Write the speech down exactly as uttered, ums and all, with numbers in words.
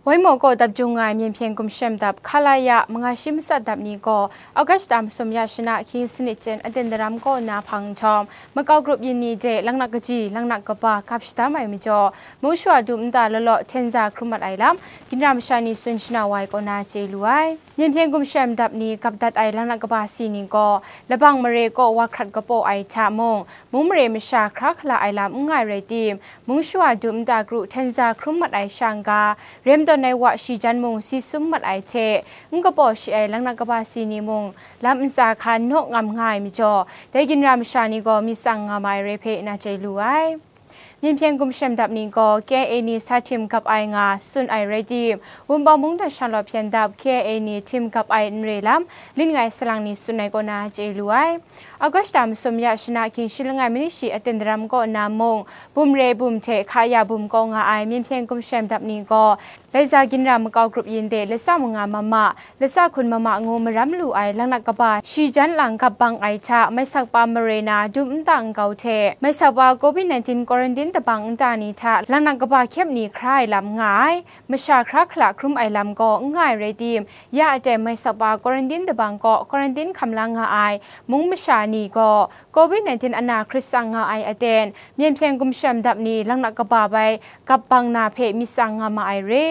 Waimaw kaw dap jung nga ai Myen Hpyen Gumshem Dap Khalaya manga shi matsat dap ni gaw August shata masum ya shana hkying sanit jen aten daram kaw nna hpang nhtawm, makau grup yin ni de laknak kaji, laknak kaba gap shadam ai majaw, mung shawa du nta law law hten za hkrum mat ai lam, ginra masha ni tsun shanau wa ai kaw na chye lu ai. Myen Hpyen Gumshem Dap ni gap dat ai laknak kaba si ni gaw, labang mare kaw wa hkrat kapaw ai hta mung, mung mare masha hkra hkala ai lam n nga ai rai tim, mung shawa du nta kru hten za hkrum mat ai sha n ga, rem tawn ai wa shi jan mung si sum mat ai hte, n kapaw shi ai laknak kaba si ni mung, lam ntsa hkan naw ngam nga ai majaw, dai ginra masha ni gaw myit tsang nga ma ai rai hpe na chye lu ai. Myen Hpyen Gumshem Dap ni gaw K I A ni sa htim gap ai nga tsun ai rai tim, Wunpawng mungdan sha law hpyen dap K I A ni htim gap ai n re lam, lit ngai salang ni tsun ai kaw na chye lu ai. August shata masum ya shana hkying shi langai manit shi aten daram kaw nna mung, bum re bum hte hka ya bum kaw nga ai Myen Hpyen Gumshem Dap ni gaw, Laiza ginra makau grup yin de latsa manga mama, latsa hkun mama ngu maram lu ai laknak kaba shi jan lang gap bang ai hta, Maisakpa mare na dum nta nkau hte, Maisakpa covid nineteen quarantine dabang nta ni hta laknak kaba hkyep ni hkra ai lam nga ai, masha hkra hkala hkrum ai lam gaw n nga ai rai tim, ya aten Maisakpa quarantine dabang kaw quarantine hkam la nga ai mung masha ni gaw covid nineteen ana hkrit tsang nga ai aten, Myen Hpyen Gumshem Dap ni laknak kaba bai gap bang na hpe myit tsang nga ma ai re.